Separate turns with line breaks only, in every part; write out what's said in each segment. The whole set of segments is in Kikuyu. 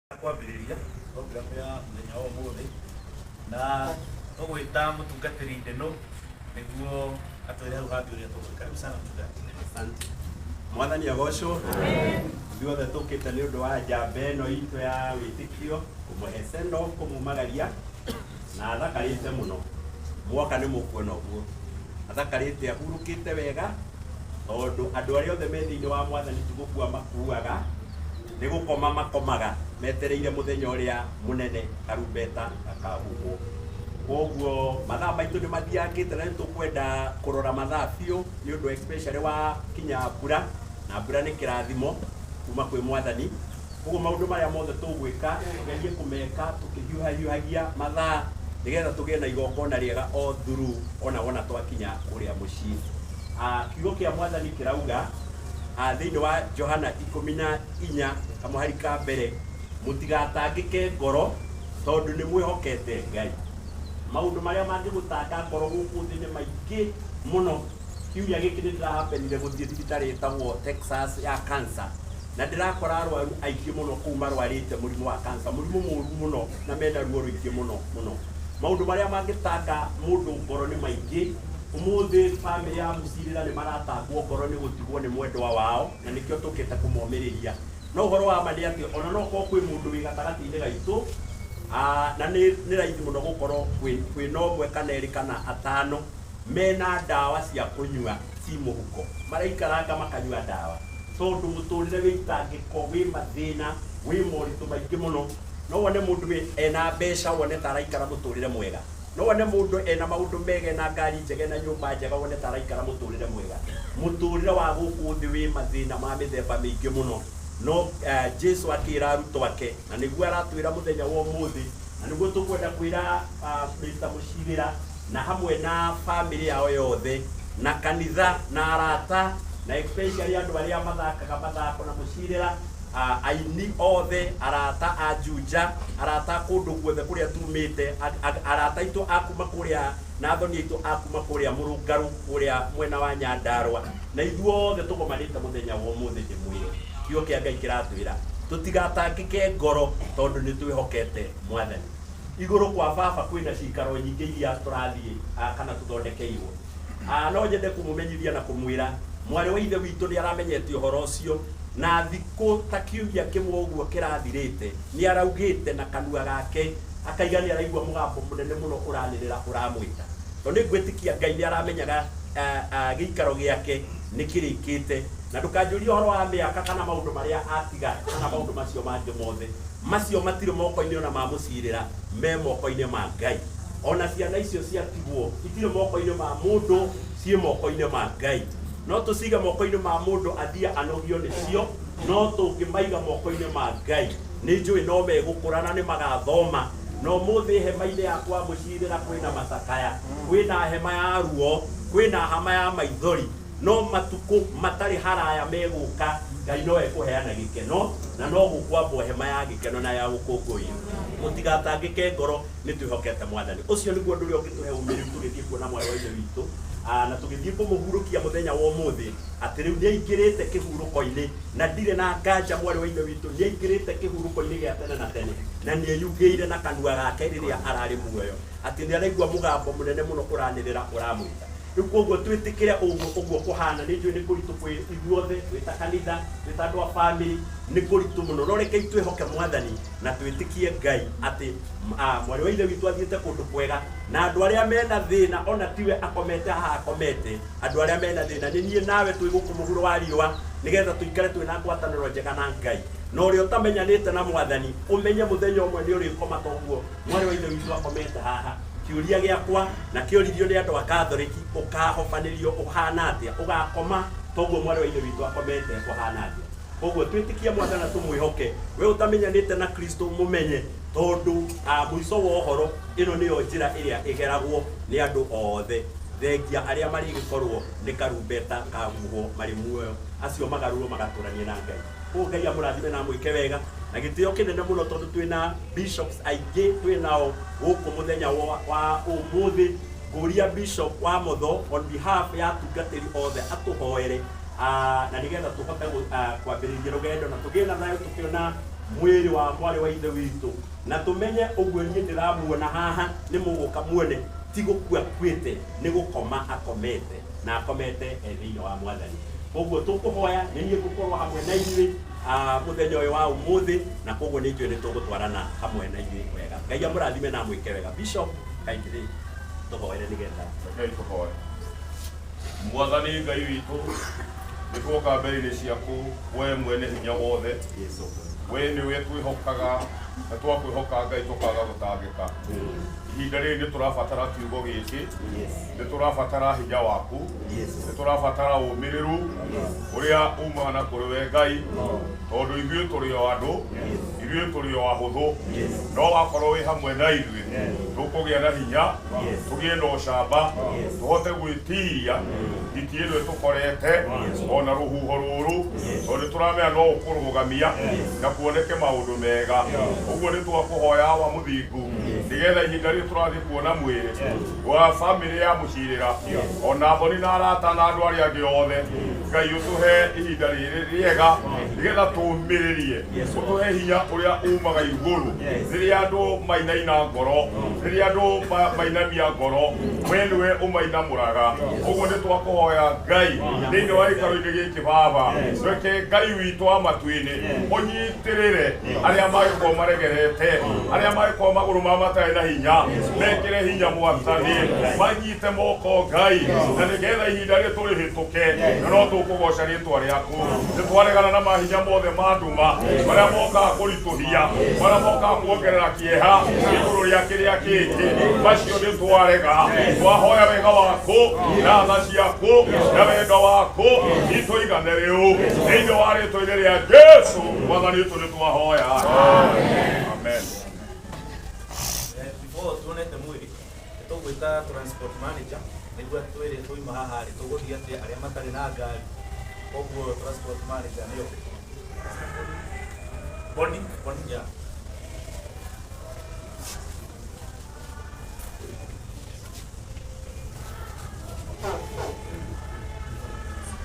Kwambĩrĩria program ya mũthenya wa ũmũthĩ na tũgwĩta mũtungatĩri Ndeno nĩguo atwĩre hau hangĩ ũrĩa tũgwĩka. Karibu sana mchungaji.
Asante. Mwathani agocwo. Ithuothe tũkĩte nĩ ũndũ wa njamba ĩno itũ ya wĩtĩkio kũmũhe send off kũmumagaria na athakarĩte mũno. Mwoka nĩ mũkuona ũguo. Athakarĩte ahurũkĩte wega tondũ andũ arĩa othe me thĩinĩ wa Mwathani ti gũkua makuaga nĩ gũkoma makomaga metereire mũthenya ũrĩa mũnene karumbeta gakahuhwo. Koguo mathaa maitũ nĩ mathiangĩte na nĩ tũkwenda kũrora mathaa biũ nĩ ũndũ especially wa kinya mbura na mbura nĩ kĩrathimo kuma kwĩ Mwathani. Koguo maũndũ marĩa mothe tũgwĩka tũgerie kũmeka tũkĩhiũhahiũhagia mathaa nĩgetha tũgĩe na igongona rĩega o through ona wona twakinya kũrĩa mũciĩ. Kiugo kĩa Mwathani kĩrauga thĩinĩ wa Johana 14 kamũhari ka mbere, mũtigatangĩke ngoro tondũ nĩ mwĩhokete Ngai. Maũndũ marĩa mangĩgũtanga ngoro gũkũ thĩ nĩ maingĩ mũno. Kiumia gĩkĩ nĩ ndĩrahapenire gũthiĩ thibitarĩ ĩtagwo Texas ya cancer na ndĩrakora arwaru aingĩ mũno kũu marwarĩte mũrimũ wa cancer, mũrimũ mũru mũno na mena ruo rũingĩ mũno mũno. Maũndũ marĩa mangĩtanga mũndũ ngoro nĩ maingĩ. Ũmũthĩ bamĩrĩ ya Mũcirĩra nĩ maratangwo ngoro nĩ gũtigwo nĩ mwendwa wao na nĩkĩo tũkĩte kũmomĩrĩria. No ũhoro wa ma nĩ atĩ ona no korwo kwĩ mũndũ wĩ gatagatĩ-inĩ gaitũ na nĩ raithi mũno gũkorwo kwĩna ũmwe kana erĩ kana atano mena ndawa cia kũnyua ci mũhuko, maraikaranga makanyua ndawa tondũ mũtũrĩre wĩ itangĩko, wĩ mathĩna, wĩ moritũ maingĩ mũno. No wone mũndũ ena mbeca wone ta araikara mũtũrĩre mwega. No wone mũndũ ena maũndũ mega, ena ngari njega, ena nyũmba njega, wone ta araikara mũtũrĩre mwega. Mũtũrĩre wa gũkũ thĩ wĩ mathĩna ma mĩthemba mĩingĩ mũno. No Jesu akĩra arutwo ake, na nĩguo aratwĩra mũthenya wa ũmũthĩ, na nĩguo tũkwenda kwĩra Mr. Mũcirĩra na hamwe na bamĩrĩ yao yothe, na kanitha, na arata, na especially andũ arĩa mathakaga mathako na Mũcirĩra, aini othe, arata a Juja, arata a kũndũ guothe kũrĩa tumĩte, arata aitũ a kuma kũrĩa na athoni aitũ a kuma kũrĩa Mũrũngarũ, kũrĩa mwena wa Nyandarũa, na ithuothe tũgomanĩte mũthenya wa ũmũthĩ ndĩmwĩre, kiugo kĩa Ngai kĩratwĩra tũtigatangĩke ngoro tondũ nĩ twĩhokete Mwathani. Igũrũ kwa Baba kwĩna cikaro nyingĩ iria tũrathiĩ kana tũthondekeirwo. No nyende kũmũmenyithia na kũmwĩra mwarĩ wa ithe witũ nĩ aramenyete ũhoro ũcio na thikũ ta kiumia kĩmwe ũguo kĩrathirĩte nĩ araugĩte na kanua gake akaiga nĩ araigua mũgambo mũnene mũno ũranĩrĩra ũramwĩta. Tondũ nĩ ngwĩtĩkia Ngai nĩ aramenyaga gĩikaro gĩake nĩ kĩrĩkĩte na ndũkanjũrie ũhoro wa mĩaka kana maũndũ marĩa atiga kana maũndũ macio mangĩ mothe. Macio matirĩ moko-inĩ ona ma Mũcirĩra, me moko-inĩ ma Ngai. Ona ciana icio ciatigwo itirĩ moko-inĩ ma mũndũ, ciĩ moko-inĩ ma Ngai. No tũcige moko-inĩ ma mũndũ athiĩ anogio nĩcio, no tũngĩmaiga moko-inĩ ma Ngai, nĩ njũĩ no megũkũra na nĩ magathoma. Na ũmũthĩ hema-inĩ ya kwa Mũcirĩra kwĩna macakaya, kwĩna hema ya ruo, kwĩna hama ya maithori, no matukũ matarĩ haraya megũka, Ngai no ekũheana gĩkeno na no gũkwambwo hema ya gĩkeno na ya gũkũngũiya. Mũtigatangĩke ngoro, nĩ twĩhokete Mwathani. Ũcio nĩguo ũndũ ũrĩa ũngĩtũhe ũmĩrĩru tũgĩthiĩ kuona mwarĩ wa Ithe witũ na tũgĩthiĩ kũmũhurũkia mũthenya wa ũmũthĩ, atĩ rĩu nĩ aingĩrĩte kĩhurũko-inĩ, na ndirĩ na nganja mwarĩ wa Ithe witũ nĩ aingĩrĩte kĩhurũko-inĩ gĩa tene na tene, na nĩ eyugĩire na kanua gake rĩrĩa ararĩ muoyo atĩ nĩ araigua mũgambo mũnene mũno ũranĩrĩra ũramwĩta. Rĩu koguo twĩtĩkĩre ũguo ũguo kũhana, nĩ njũĩ nĩ kũritũ kwĩ ithuothe, twĩ ta kanitha, twĩ ta andũ a bamĩrĩ, nĩ kũritũ mũno, no rekei twĩhoke Mwathani na twĩtĩkie Ngai atĩ mwarĩ wa Ithe witũ athiĩte kũndũ kwega, na andũ arĩa mena thĩna ona tiwe akomete haha akomete, andũ arĩa mena thĩna nĩ niĩ nawe twĩ gũkũ mũhuro wa riũa, nĩgetha tũikare twĩna ngwatanĩro njega na Ngai. Na ũrĩa ũtamenyanĩte na Mwathani, ũmenye mũthenya ũmwe nĩ ũrĩkoma ta ũguo mwarĩ wa Ithe witũ akomete haha. Kĩũria gĩakwa, na kĩoririo nĩ andũ a Katholiki, ũkahobanĩrio ũhana atĩa? Ũgakoma ta ũguo mwarĩ wa Ithe witũ akomete ũhana atĩa? Koguo twĩtĩkie Mwathani na tũmwĩhoke. We ũtamenyanĩte na Kristo mũmenye, tondũ mũico wa ũhoro ĩno nĩyo njĩra ĩrĩa ĩgeragwo nĩ andũ othe, thengia arĩa marĩgĩkorwo nĩ karumbeta kahuhwo marĩ muoyo, acio magarũrwo magatũranie na Ngai. Koguo Ngai amũrathime na amwĩke wega, na gĩtĩo kĩnene mũno tondũ twĩna bishops aingĩ twĩ nao gũkũ mũthenya wa ũmũthĩ. Ngũria Bishop wa Motho on behalf ya atungatĩri othe atũhoere na nĩgetha tũhote kwambĩrĩria rũgendo na tũgĩe na thayũ tũkĩona Mwĩrĩ wa mwarĩ wa ithe witũ na tũmenye ũguo niĩ ndĩramuona haha nĩ mũgũka muone ti gũkua akuĩte nĩ gũkoma akomete na akomete e thĩinĩ wa mwathani. Koguo tũkũhoya nĩ niĩ ngũkorwo hamwe na inyuĩ mũthenya ũyũ wa ũmũthĩ na koguo nĩ njũĩ nĩ tũgũtwarana hamwe na inyuĩ wega. Ngai amũrathime na amwĩke wega. Bishop kindly tũhoere nĩgetha.
Rekei tũhoe. Mwathani Ngai witũ, nĩ tuoka mbere-inĩ ciaku we mwene hinya wothe.
Yesu.
We nĩwe twĩhokaga na twakwĩhoka Ngai tũkaga gũtangĩka. Ihinda rĩrĩ nĩ tũrabatara kiugo gĩkĩ, nĩ tũrabatara hinya waku, nĩ tũrabatara ũmĩrĩru ũrĩa umaga na kũrĩ we Ngai, tondũ ithuĩ tũrĩ o andũ, ithuĩ tũrĩ o ahũthũ, no wakorwo wĩ hamwe na ithuĩ tũkũgĩa na hinya, tũgĩe na ũcamba, tũhote gwĩtiria hiti ĩno ĩtũkorete ona rũhuho rũrũ, tondũ nĩ tũramenya no ũkũrũgamia na kuoneke maũndũ mega. Ũguo nĩ twakũhoya Awa mũthingu, nĩgetha ihinda rĩrĩ tũrathiĩ kuona mwĩrĩ wa bamĩrĩ ya mũcirĩra ona thoni na arata na andũ arĩa angĩ othe, Ngai ũtũhe ihinda rĩrĩ rĩega nĩgetha tũmĩrĩrie, ũtũhe hinya ũrĩa umaga igũrũ rĩrĩa andũ mainaina ngoro, rĩrĩa andũ mainamia ngoro, we nĩwe ũmainamũraga. Ũguo nĩ twakũhoya Ngai thĩinĩ wa gĩikaro-inĩ gĩkĩ Baba, reke Ngai witũ wa matu-inĩ ũnyitĩrĩre arĩa mangĩkorwo maregerete, arĩa mangĩkorwo magũrũ mao matarĩ na hinya, mekĩre hinya Mwathani, manyite moko Ngai, na nĩgetha ihinda rĩrĩ tũrĩhĩtũke na no tũkũgoca rĩtwa rĩaku. Nĩ twaregana na mahinya mothe ma nduma marĩa mokaga kũritũhia, marĩa mokaga kuongerera kĩeha igũrũ rĩa kĩrĩa kĩngĩ, macio nĩ twarega. Twahoya wega waku na tha ciaku na wendo waku itũigane rĩu thĩinĩ wa rĩtwa-inĩ rĩa Jesu Mwathani witũ nĩ twahoya, amen.
Before tuonete mwĩrĩ nĩ tũgwĩta transport manager nĩguo atwĩre twauma haha rĩ tũgũthiĩ atĩa arĩa matarĩ na ngari. Koguo transport manager nĩo Boni, Boni, yeah.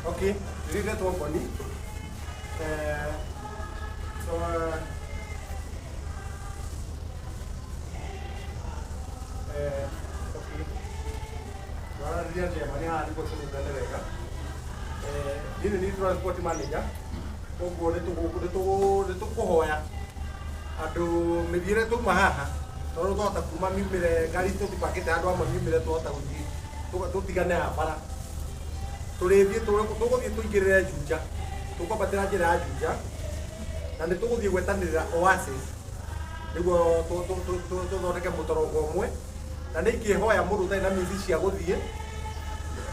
Okay, ndĩretwo Boni. So, okay. Twararĩria njema nĩ haha nĩguo tũrũngane wega. Niĩ nĩ niĩ transport manager, koguo nĩ tũkũhoya andũ mĩthiĩre twauma haha, tondũ twahota kuma miumĩre ngari tũtibangĩte handũ hamwe miumĩre twahota gũthiĩ tũtigane haha bara. Tũrĩthiĩ tũgũthiĩ tũingĩrĩre Juja, tũkwambatĩra njĩra ya Juja na nĩ tũgũthiĩ gwetanĩrĩra Oasis nĩguo tũthondeke mũtorongo ũmwe, na nĩ ingĩhoya mũndũ ũtarĩ na mĩci cia gũthiĩ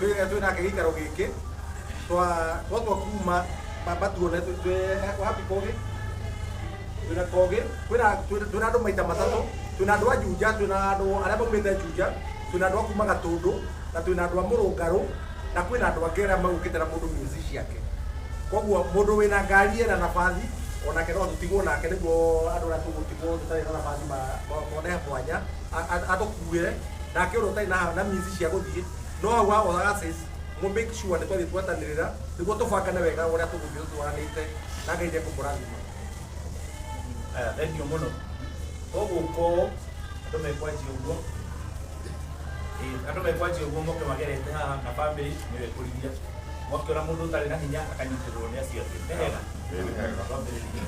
twĩ nake gĩikaro gĩkĩ twatua kuma matuone wapi Kogĩ, twĩna Kogĩ, twĩna andũ maita matatũ, twĩna andũ a Juja, twĩna andũ arĩa maumĩte Juja, twĩna andũ a kuma Gatũndũ na twĩna andũ a Mũrũngarũ na kwĩna andũ angĩ arĩa magũkĩte na mũndũ mĩci ciake. Koguo mũndũ wĩna ngari ena nabathi onake no tũtigwo nake nĩguo andũ arĩa tũgũtigwo tũtarĩ na nabathi mone mwanya atũkuĩre, nake ũrĩa ũtarĩ na mĩci cia gũthiĩ no hau ha Oasis mũ make sure nĩ twathiĩ twetanĩrĩra nĩguo tũbangane wega ũrĩa tũgũthiĩ tũtwaranĩte na Ngai nĩekũmũrathima.
Aya, thank you mũno. Koguo ko andũ mekwanjia ũguo, andũ mekwanjia ũguo moke magerete haha na family nĩyo ĩkũrigia. Mwakĩona mũndũ ũtarĩ na hinya akanyitĩrĩrwo nĩ acio angĩ. Nĩ hega?
Nĩ hega.
Twambĩrĩrie.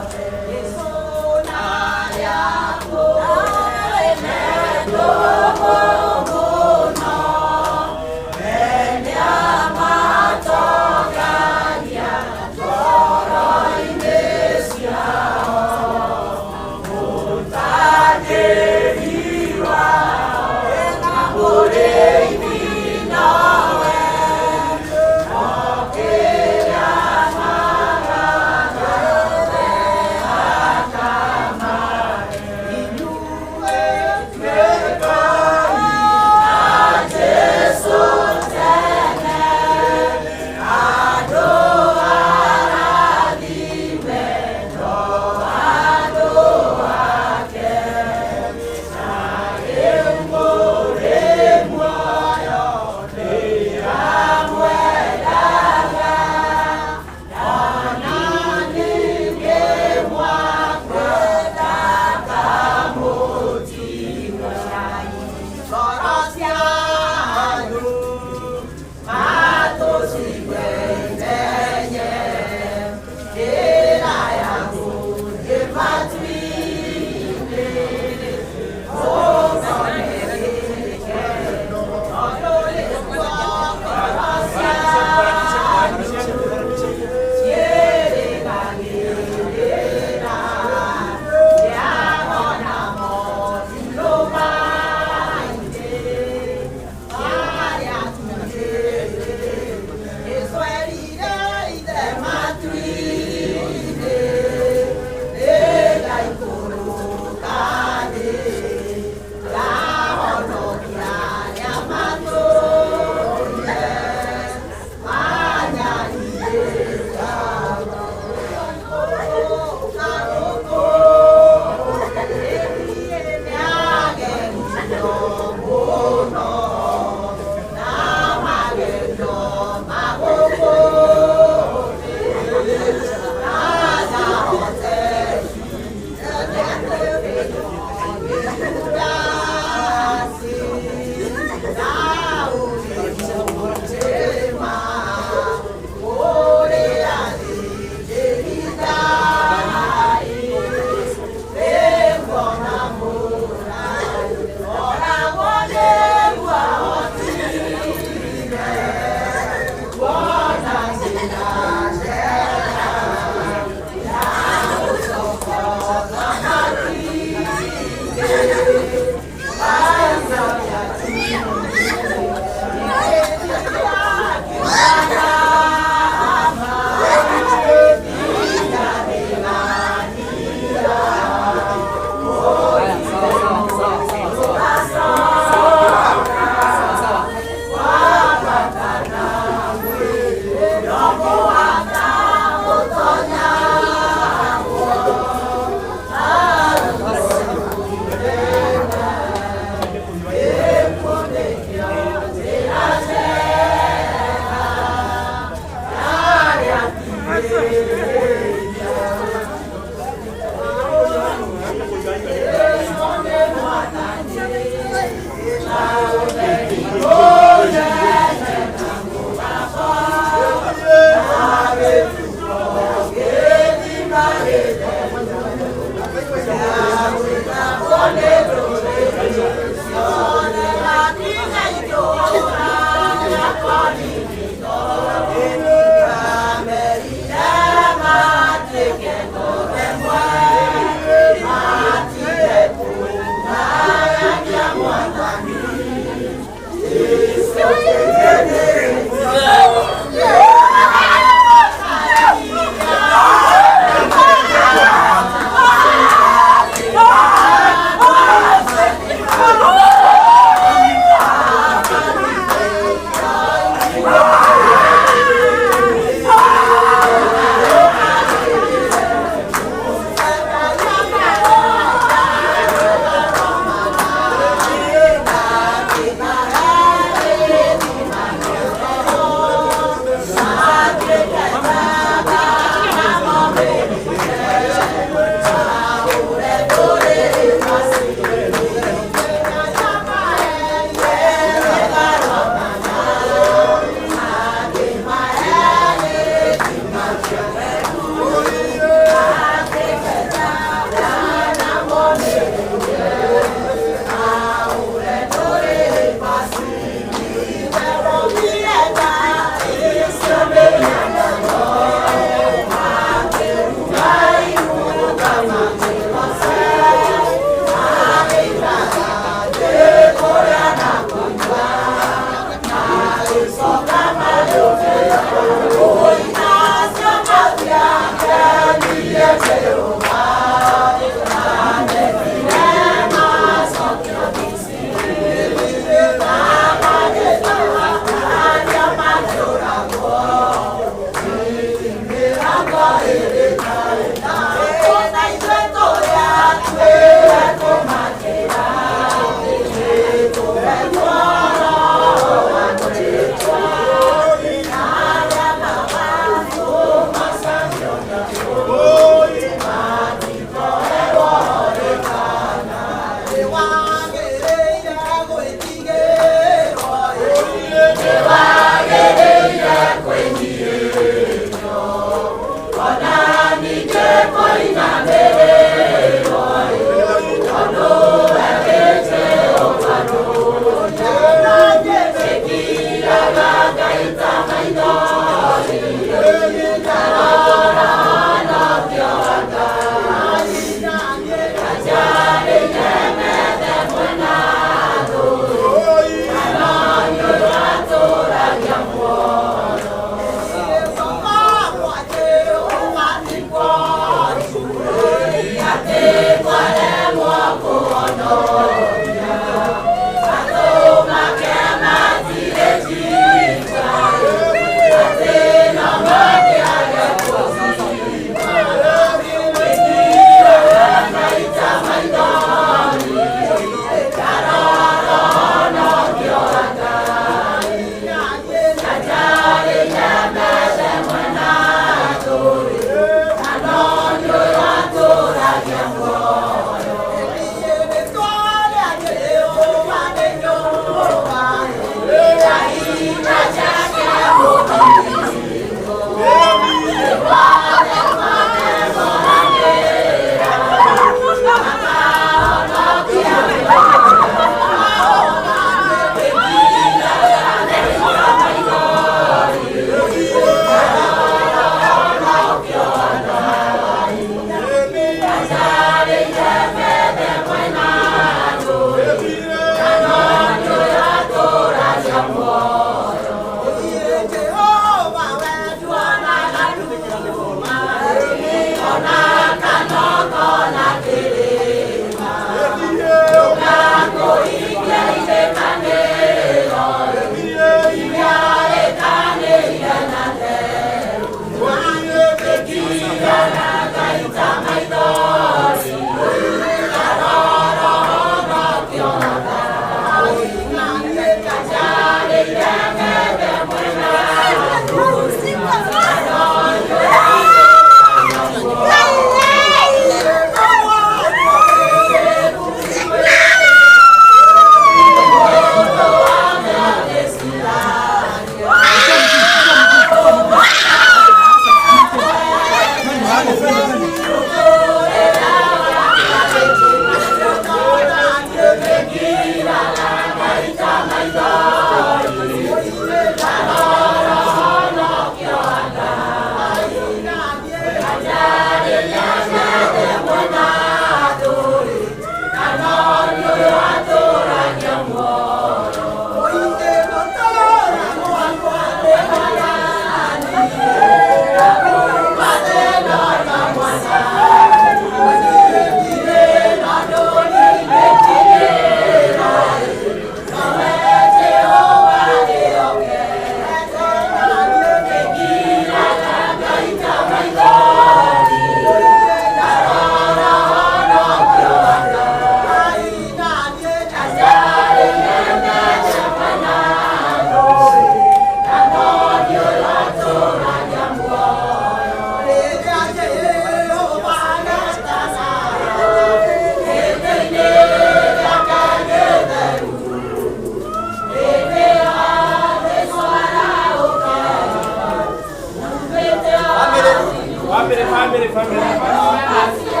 Family, family, family.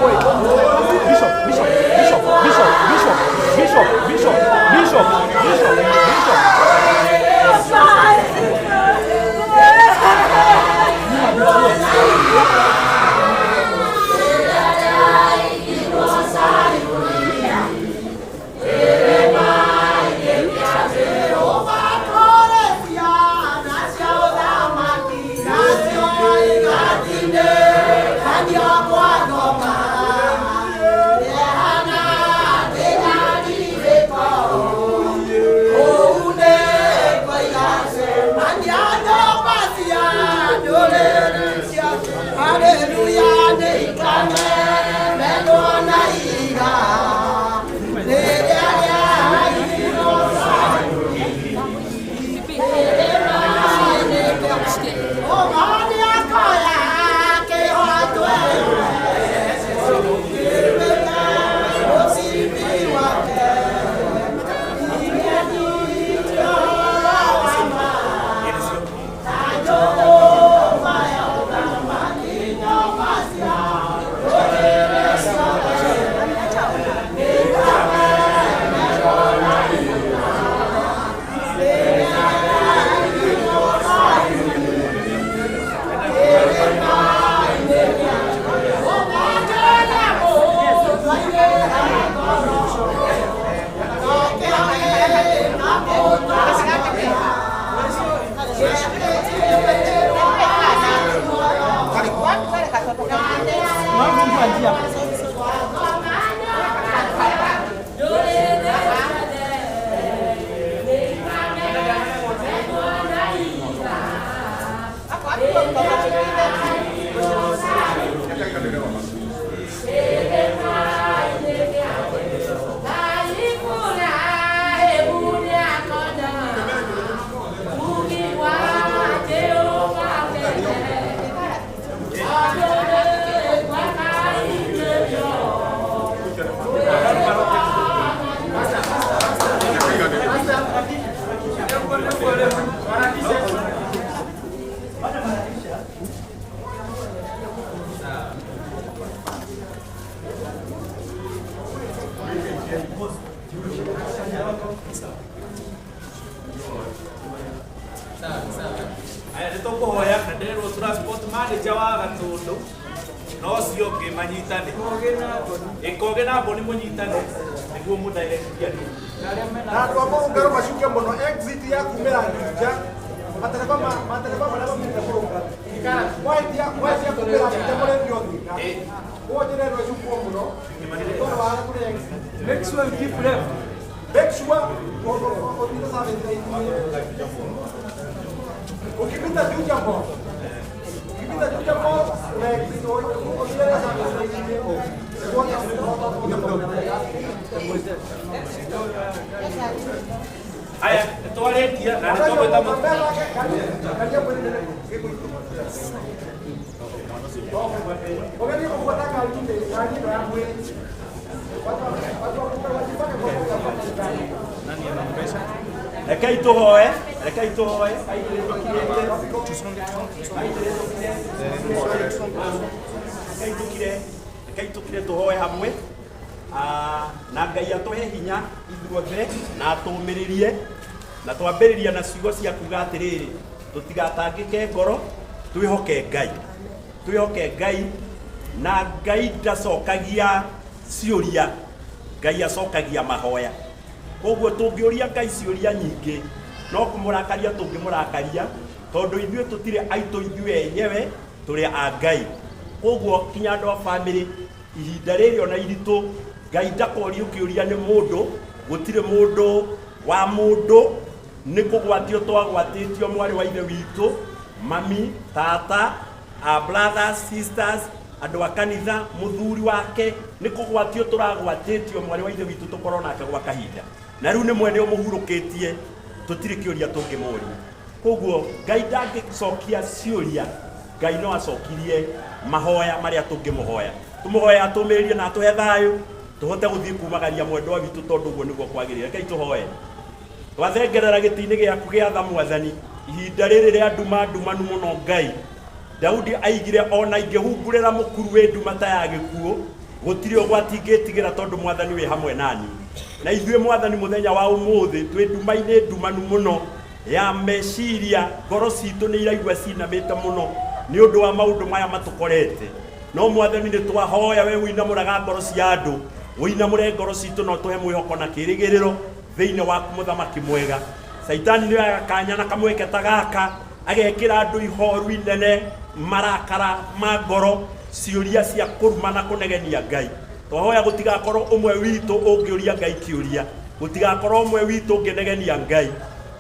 Bishop, Bishop, Bishop, Bishop, Bishop, Bishop, Bishop, Bishop, Bishop, Bishop.
Aya nä tåkåhoya na ndärwo transport manager wa Gatũndũ na ũcio ũngĩ manyitane ĩkoge na mboni mũnyitane nĩguo mũdirectie andũ.
Na andũ a Mũrũngarũ macuke mũno exit ya kumĩra Juja, matereba matereba marĩa maumĩte Mũrũngarũ wahĩtia wahĩtia kumĩra Juja mũrĩthi o Thika, koguo njĩra ĩno ĩcukwo mũno tondũ wa harĩa kũrĩ exit.
Make sure you keep left.
Make sure ũthiĩte service line. Ukipita Juja Mall, ukipita Juja Mall una exit ũthiĩre service line nĩguo
Aya nä twarĩkia na nä tũgwĩta
Rekei tũhoe, rekei tũhoe. Rekei tũkire, rekei tũkire tũhoe hamwe. Ah, na Ngai atũhe hinya ithuothe na atũmĩrĩrie na twambĩrĩria na ciugo cia kuga atĩrĩrĩ, tũtigatangĩke ngoro. Twĩhoke Ngai, twĩhoke Ngai, na Ngai ndacokagia ciũria, Ngai acokagia mahoya. Koguo tũngĩũria Ngai ciũria nyingĩ no kũmũrakaria tũngĩmũrakaria, tondũ ithuĩ tũtirĩ aitũ ithuĩ enyewe, tũrĩ a Ngai. Koguo kinya andũ a bamĩrĩ ihinda rĩrĩ ona iritũ, Ngai ndakorio kĩũria nĩ mũndũ, gũtirĩ mũndũ wa mũndũ, nĩ kũgwatio twagwatĩtio mwarĩ wa ithe witũ, mami, tata, a brothers, sisters, andũ a kanitha, mũthuri wake, nĩ kũgwatio tũragwatĩtio mwarĩ wa ithe witũ tũkorwo nake gwa kahinda. Na rĩu nĩ mwene ũmũhurũkĩtie, tũtirĩ kĩũria tũngĩmũria. Koguo Ngai ndangĩcokia ciũria, Ngai no acokirie mahoya marĩa tũngĩmũhoya. Tũmũhoya atũmĩrĩrie na atũhe thayũ, tũhote gũthiĩ kumagaria mwendwa witũ, tondũ ũguo nĩguo kwagĩrĩire. Rekei tũhoe. Twathengerera gĩtĩ-inĩ gĩaku gĩa tha Mwathani, ihinda rĩrĩ rĩa nduma ndumanu mũno Ngai. Daudi aigire ona ingĩhungurĩra mũkuru wĩ nduma ta ya gĩkuũ, gũtirĩ ũgwati ingĩtigĩra tondũ Mwathani wĩ hamwe nani. Na ithuĩ Mwathani mũthenya wa ũmũthĩ twĩ nduma-inĩ ndumanu mũno ya meciria, ngoro citũ nĩ iraigua cinamĩte mũno nĩ ũndũ wa maũndũ maya matũkorete. No Mwathani nĩ twahoya we ũinamũraga ngoro cia andũ, ũinamũre ngoro citũ na ũtũhe mwĩhoko na kĩrĩgĩrĩro thĩinĩ waku mũthamaki mwega. Caitani nĩ oyaga kanya na kamweke ta gaka agekĩra andũ ihoru inene, marakara ma ngoro, ciũria cia kũruma na kũnegenia Ngai. Twahoya gũtigakorwo ũmwe witũ ũngĩũria Ngai kĩũria, gũtigakorwo ũmwe witũ ũngĩnegenia Ngai,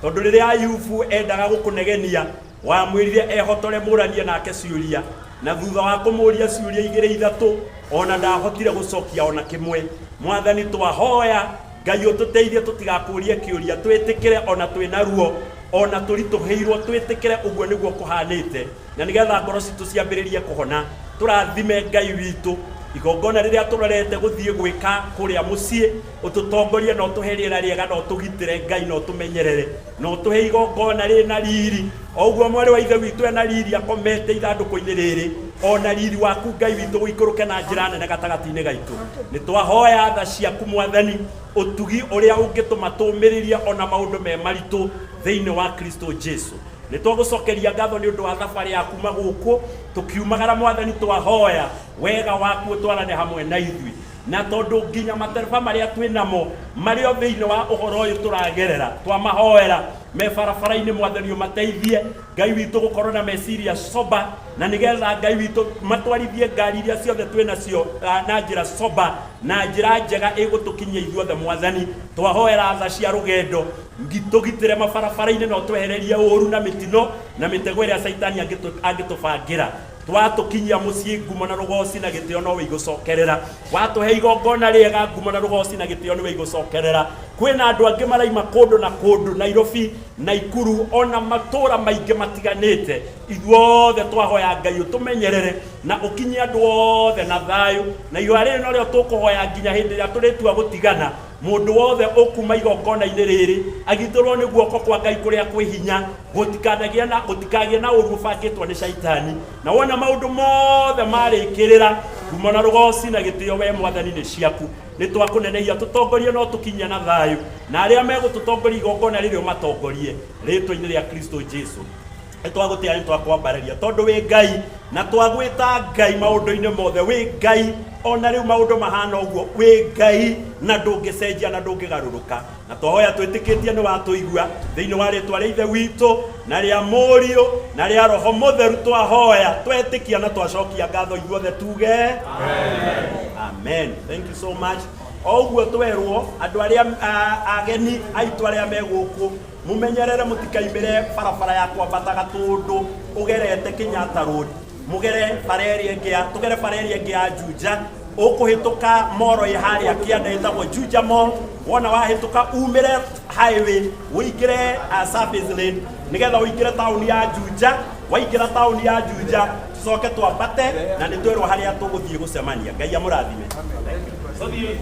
tondũ rĩrĩa Ayubu endaga gũkũnegenia wamwĩrire ehotore mũranie nake ciũria, na thutha wa kũmũria ciũria igĩrĩ ithatũ ona ndahotire gũcokia ona kĩmwe. Mwathani twahoya Ngai ũtũteithie tũtigakũrie kĩũria, twĩtĩkĩre ona twĩna ruo, ona tũritũhĩirwo, twĩtĩkĩre ũguo nĩguo kũhanĩte, na nĩgetha ngoro citũ ciambĩrĩrie kũhona. Tũrathime Ngai witũ igongona rĩrĩa tũrorete gũthiĩ gwĩka kũrĩa mũciĩ, ũtũtongorie na ũtũhe rĩera rĩega, na ũtũgitĩre Ngai, na ũtũmenyerere, na ũtũhe igongona rĩna riri o ũguo mwarĩ wa ithe witũ ena riri akomete ithandũkũ-inĩ rĩrĩ, ona riri waku Ngai witũ ũikũrũke na njĩra nene gatagatĩ-inĩ gaitũ. Nĩ twahoya tha ciaku Mwathani, ũtugi ũrĩa ũngĩtũma tũũmĩrĩrie ona maũndũ me maritũ thĩinĩ wa Kristo Jesu. Nĩ twagũcokeria ngatho nĩ ũndũ wa thabarĩ ya kuma gũkũ tũkiumagara. Mwathani twahoya wega waku ũtwarane hamwe na ithuĩ, na tondũ nginya matereba marĩa twĩ namo marĩ o thĩinĩ wa ũhoro ũyũ tũragerera, twamahoera me barabara-inĩ, Mwathani ũmateithie Ngai witũ gũkorwo na meciria soba, na nĩgetha Ngai witũ matwarithie ngari iria ciothe twĩ nacio na njĩra soba na njĩra njega ĩgũtũkinyia ithuothe. Mwathani twahoera tha cia rũgendo, tũgitĩre mabarabara-inĩ na ũtwehererie ũũru na mĩtino na mĩtego ĩrĩa Caitani angĩtũbangĩra. Twatũkinyia mũciĩ, ngumo na rũgoci na gĩtĩo nowe igũcokerera. Watũhe igongona rĩega, ngumo na rũgoci na gĩtĩo nĩwe igũcokerera. Kwĩna andũ angĩ maraima kũndũ na kũndũ, Nairobi, Naikuru, ona matũra maingĩ matiganĩte. Ithuothe twahoya Ngai ũtũmenyerere na ũkinyie andũ othe na thayũ, na ihoya rĩrĩ norĩo tũkũhoya nginya hĩndĩ ĩrĩa tũrĩtua gũtigana. Mũndũ wothe ũkuma igongona-inĩ rĩrĩ agitĩrwo nĩ guoko kwa Ngai kũrĩa kwĩ hinya, gũtikanagĩe na gũtikagĩe na ũru ũbangĩtwo nĩ Caitani. Na wona maũndũ mothe marĩkĩrĩra, ngumo na rũgoci na gĩtĩo we Mwathani nĩ ciaku. Nĩ twakũnenehia, tũtongorie na ũtũkinyie na thayũ, na arĩa megũtũtongoria igongona rĩrĩ ũmatongorie rĩtwa-inĩ rĩa Kristo Jesu. Nĩ twagũtĩa, nĩ twakwambararia tondũ wĩ Ngai, na twagwĩta Ngai maũndũ-inĩ mothe. Wĩ Ngai ona rĩu maũndũ mahana ũguo, wĩ Ngai na ndũngĩcenjia na ndũngĩgarũrũka. Na twahoya twĩtĩkĩtie nĩ watũigua, thĩinĩ wa rĩtwa rĩa Ithe witũ na rĩa Mũriũ na rĩa Roho Mũtheru twahoya twetĩkia na twacokia ngatho ithuothe tuge amen. Thank you so much. O ũguo twerwo andũ arĩa ageni aitũ arĩa me gũkũ, mumenyerere mũtikaimĩre barabara ya kwambata Gatũndũ ũgerete Kenyatta Road, mugere bara ĩrĩa ĩngĩ ya tũgere bara ĩrĩa ĩngĩ ya Juja, ũkũhĩtũka moro ĩ harĩa kĩanda ĩtagwo Juja Mall. Wona wahĩtũka umĩre highway ũingĩre service lane nĩgetha ũingĩre taũni ya Juja. Waingĩra taũni ya Juja tũcoke twambate na nĩ twerwo harĩa tũgũthiĩ gũcemania. Ngai amũrathime.
Tũthiĩ.